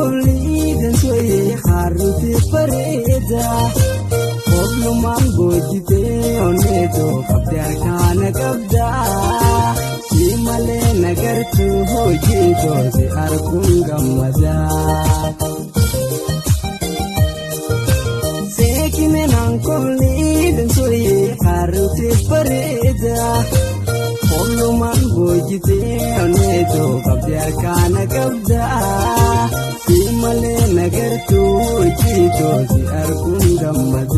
Kolii dansoyee haruuti bareeda. Oblumaan boojitee onneetoo qabdee harkaana qabda. Si malee nagartuu hojii toosi arguun gammada. Seekineenaan kolii dansoyee haruuti bareeda. Oblumaan boojitee onneetoo qabdee harkaana qabda. Si malee nagartuu hojii toosi arguun gammada.